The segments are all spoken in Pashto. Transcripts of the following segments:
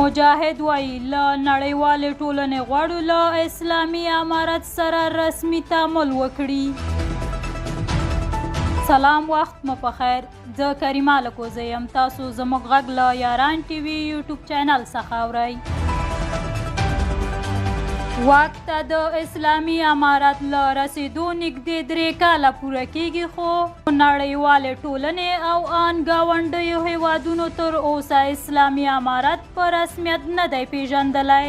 مجاهد وایي، له نړیوالې ټولنې غواړو له اسلامي امارت سره رسمي تعامل وکړي. سلام، وخت مو په خیر. زه کریمه الکوزی یم. تاسو زموږ غږ له یاران ټي وي یوټیوب چینل څخه اورئ. واک ته د اسلامي امارت له رسېدو نږدې 3 کاله پوره کېږي، خو نړیوالې ټولنې او آن ګاونډیو هیوادونو تر اوسه اسلامي امارت په رسمیت نه دی پیژندلی.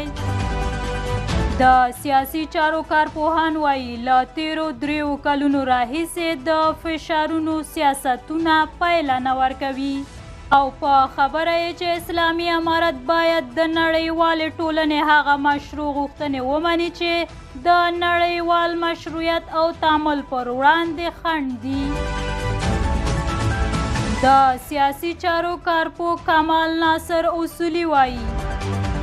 د سیاسي چارو کارپوهان وایي، له تیرو 3 کلونو راهیسې د فشارونو سیاستونه پایله نه ورکوي او په خبره یې چې اسلامي امارت باید د نړیوالې ټولنې هغه مشروع غوښتنې ومني چې د نړیوال مشروعیت او تعامل پر وړاندې خنډ دي. د سیاسي چارو کارپوه کمال ناصر اصولي وایي،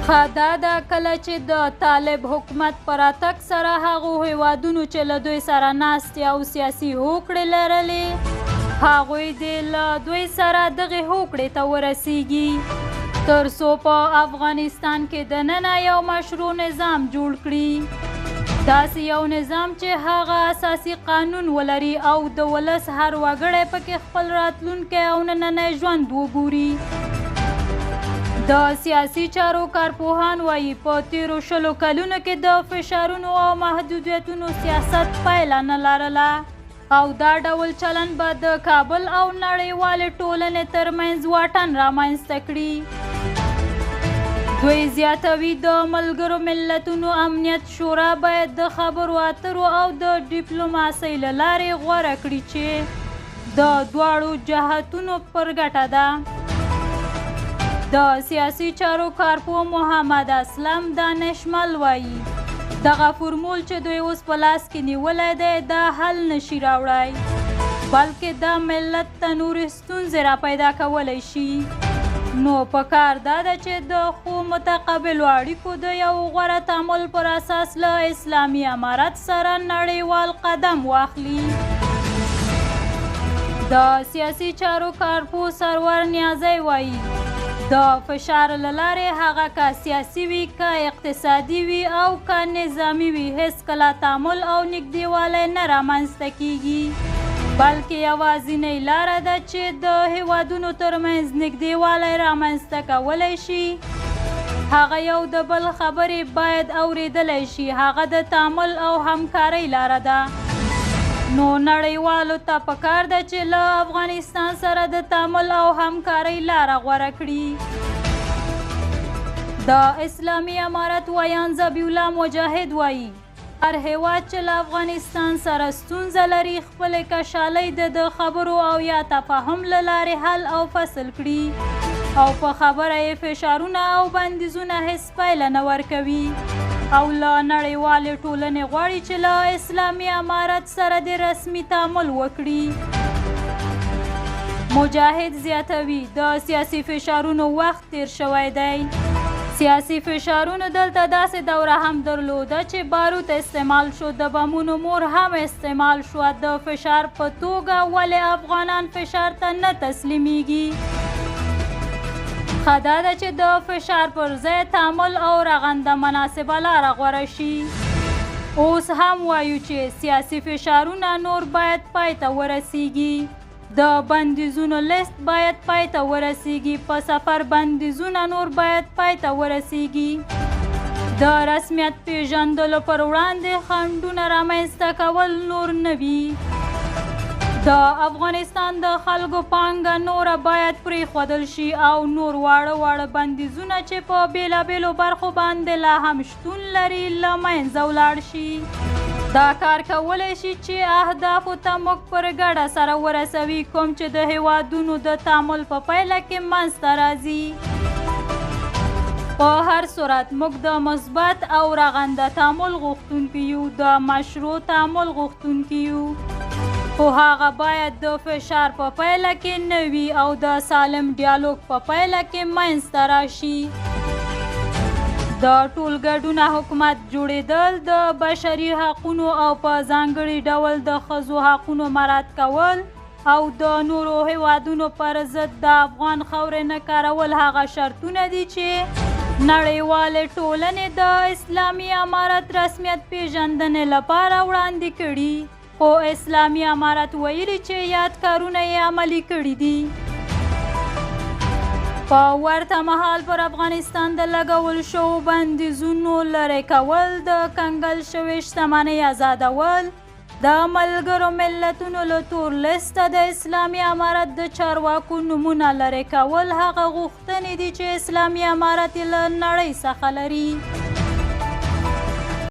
ښه دا ده کله چې د طالب حکومت په راتګ سره هغو هیوادونو چې له دوی سره ناستې او سیاسي هوکړې لرلې، هغوی دې له دوی سره دغې هوکړې ته ورسیږي، تر څو په افغانستان کې دننه یو مشروع نظام جوړ کړي، داسې یو نظام چې هغه اساسي قانون ولري او د ولس هر وګړی پکې خپل راتلونکی او نننی ژوند وګوري. د سیاسي چارو کارپوهان وایي، په تیرو 20 کلونو کې د فشارونو او محدودیتونو سیاست پایله نه لرله او دا ډول چلند به د کابل او نړیوالې ټولنې ترمنځ واټن رامنځته کړي. دوی زیاتوي، د ملګرو ملتونو امنیت شورا باید د خبرو اترو او د ډیپلوماسۍ له لارې غوره کړي چې د دواړو جهتونو پر ګټه ده. د سیاسي چارو کارپوه محمد اسلم دانشمل وایي، دغه فرمول چې دوی اوس په لاس کې نیولی دی دا حل نشي راوړی، بلکې دا ملت ته نورې ستونزې را پیدا کولی شي. نو په کار دا ده چې د ښو متقابلو اړیکو د یو غوره تعامل پر اساس له اسلامي امارت سره نړیوال قدم واخلي. د سیاسي چارو کارپوه سرور نیازی وایي، د فشار له لارې هغه که سیاسي وي، که اقتصادي وي او که نظامي وي، هېڅکله تعامل او نږدېوالی نه رامنځته کیږي، بلکې یوازینۍ لاره ده چې د هیوادونو ترمنځ نږدېوالی رامنځته کولی شي، هغه یو د بل خبرې باید اورېدلی شي، هغه د تعامل او همکارۍ لاره ده. نو نړیوالو ته پکار ده چې له افغانستان سره د تعامل او همکارۍ لاره غوره کړي. د اسلامي امارت ویاند ذبیح الله مجاهد وایي، هر هیواد چې له افغانستان سره ستونزه لري، خپلې کشالۍ د خبرو او یا تفاهم له لارې حل او فصل کړي او په خبره یې فشارونه او بندیزونه هېڅ پایله نه ورکوي او له نړیوالې ټولنې غواړي چې له اسلامي امارت سره د رسمي تعامل وکړي. مجاهد زیاتوي، د سیاسي فشارونو وخت تیر شوی دی. سیاسي فشارونو دلته داسې دوره هم درلوده چې باروت استعمال شو، د بمونو مور هم استعمال شو. د فشار په توګه ولې افغانان فشار ته نه تسلیمیږي؟ ښه دا ده چې د فشار پر ځای تعامل او رغنده مناسبه لاره غوره شي. اوس هم وایو چې سیاسي فشارونه نور باید پای ته ورسیږي، د بندیزونو لیست باید پای ته ورسیږي، په سفر بندیزونه نور باید پای ته ورسیږي، د رسمیت پیژندلو پر وړاندې خنډونه رامنځته کول نور نه وي، د افغانستان د خلکو پانګه نوره باید پرېښودل شي او نور واړه واړه بندیزونه چې په بېلابېلو برخو باندې لا هم شتون لري له منځه ولاړ شي. دا کار کولی شي چې اهدافو ته موږ پر ګډه سره ورسوي، کوم چې د هیوادونو د تعامل په پایله کې منځته راځي. په هر صورت موږ د مثبت او رغنده تعامل غوښتونکي یو، د مشروع تعامل غوښتونکي یو، خو هغه باید د فشار په پایله کې نه وي او د سالم ډیالوګ په پایله کې منځته راشي. د ټولګډونه حکومت جوړېدل، د بشري حقونو او په ځانګړي ډول د ښځو حقونو مراعات کول او د نورو هیوادونو پر ضد د افغان خاورې نه کارول هغه شرطونه دي چې نړیوالې ټولنې د اسلامي امارت رسمیت پیژندنې لپاره وړاندې کړي، خو اسلامي امارت ویلي چې یاد کارونه یې عملي کړي دي. په ورته مهال پر افغانستان د لګول شوو بندیزونو لرې کول، د کنګل شوې شتمنۍ ازادول، د ملګرو ملتونو له تور لیسته د اسلامي امارت د چارواکو نومونه لرې کول هغه غوښتنې دي چې اسلامي امارت یې له نړۍ څخه لري.